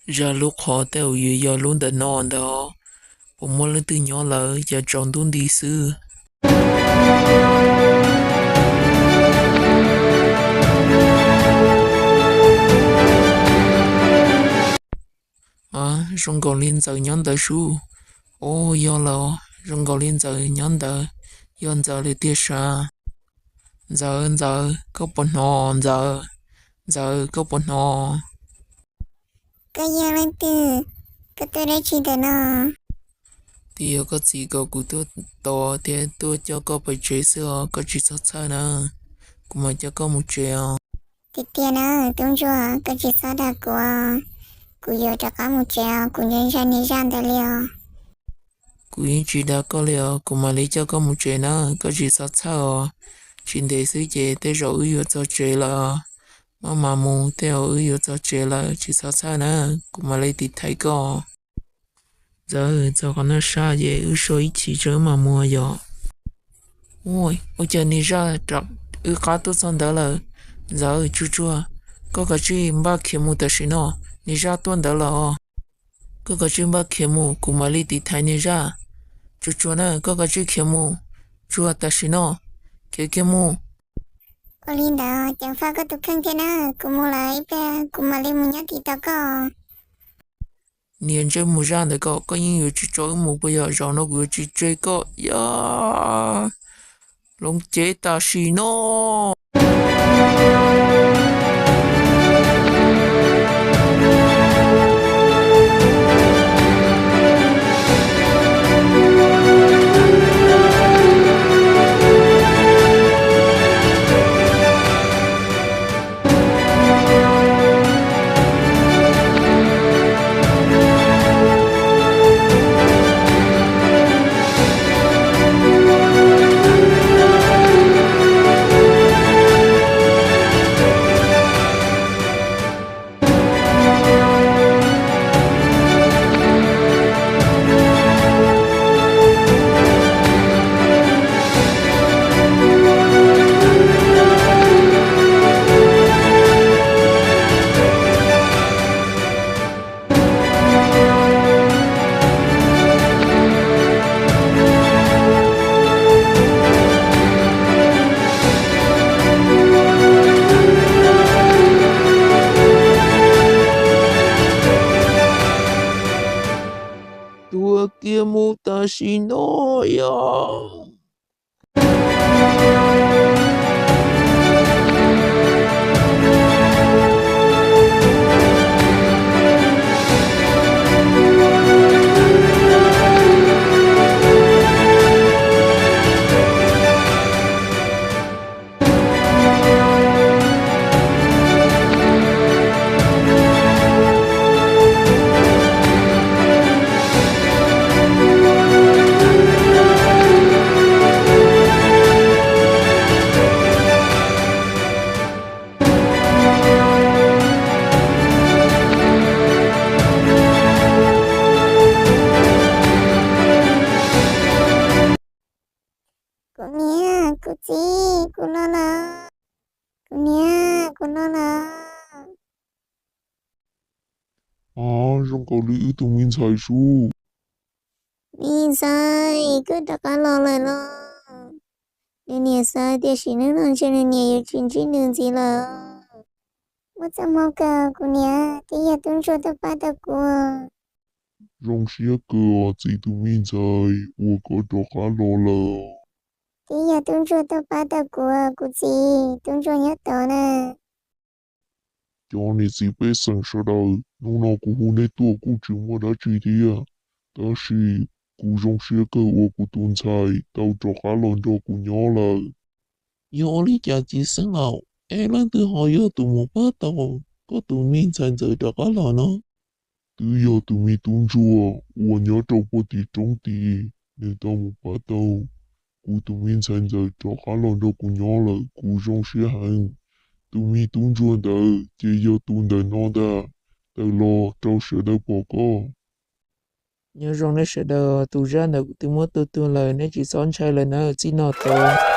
Zaj lub qhov tej uas yuav yog lub ntawm no ntag, puas muaj leej twg nyob lawm, cas tsaus ntuj nti xwb. Zoo nkaus li Ntxawm nyob ntawd sub. Os, yog lawm, zoo nkaus li Ntxawm nyob ntawd, yog Ntxawm lawm tiag sav. Ntxawm, Ntxawm, koj puas hnov? Ntxawm, Ntxawm, koj puas hnov? Koj yog leej twg? Koj tuaj dab tsi ntawm no? Twb yog koj txiv kom kuv tuaj tos thiab tuaj coj koj pem tsev xwb os, koj tsis txhob txhawj na, kuv mam coj koj mus tsev os. Tiag tiag na tub ntsuag, koj tsis txhob dag kuv, kuv yuav rov qab mus tsev os, kuv nco zaj niag zaj ntawd li os. Kuv yeej tsis dag koj li os, kuv mam li coj koj mus tsev na, koj tsis txhob txhawj os. Tsis ntev xwb ces tej zaum wb yuav txog tsev lawm. Maj mam mus, tej zaum wb yuav txog tsev lawm, tsis txhob txhawj na, kuv mam li tiv thaiv koj. Ntxawm, txog qhov no sab ces wb so ib chim tso wb mam mus yom. Ua cas niag zaj rov wb qab tuaj txog ntawd lawm. Ntxawm, tsuag tsuag, koj kav tsij npaj khiav mus tam sim no, niag zaj tuaj ntawd lawm os. Koj kav tsij npaj khiav mus, kuv mam li tiv thaiv niag zaj. Tsuag tsuag na, koj kav tsij khiav mus, tsuag tam sim no, khiav kiag mus. Ua li ntawd ceev faj koj tus kheej thiab na, kuv mus lawm ib pliag kuv mam li mus nyob tim tos koj. Niag ntsej muag zaj ntawd, koj, koj yeej yuav tsis tso wb mus puas yog? Zaum no kuv yuav tsis tseg koj, yog, loo cev tam sim no. Tuag kiag mus tam sim no, yog. Kuv niam, kuv txiv, kuv los lawm. Kuv niam, kuv los lawm. Os, zoo nkaus li wb tus me ntxhais sub. Me ntxhais, koj rov qab los lawm los? Nws niam xav tiam sis hnub no ntshe nws niam yuav tsis ntsib nws ntxiv lawm. Muaj txoj hmoo kawg kuv niam, twb yog tub ntsuag tuaj pab tau kuv. Zoo siab kawg os txiv tus me ntxhais uas koj rov qab los lawm. Twb yog tub ntsuag tuaj pab tau kuv, kuv txiv, tub ntsuag nyob tod na. Cov niam txiv pej xeem sawv daws, hnub no kuv hu nej tuaj kuj tsis muaj dab tsi thiab, tab sis kuv zoo siab kawg uas kuv tus ntxhais tau rov qab los nrog kuv nyob lawm. Yog ua li cas txiv xeeb laus, es leej twg ho yog tus mus pab tau koj tus me ntxhais ntxawm rov qab los no? Twb yog tus me tub ntsuag uas nyob rau puag tim roob tid, nws tau mus pab tau kuv tus me ntxhais ntxawm rov qab los nrog kuv nyob lawm, kuv zoo siab heev. Tus me tub ntsuag ntawd ces yog tus ntawm no ntag, tawm los rau sawv daws pom koj. Nyob zoo nej sawv daws, tus zaj ntawd kuv twb muab tua tuag lawm, nej tsis txhob ntshai lawm na, txij no tod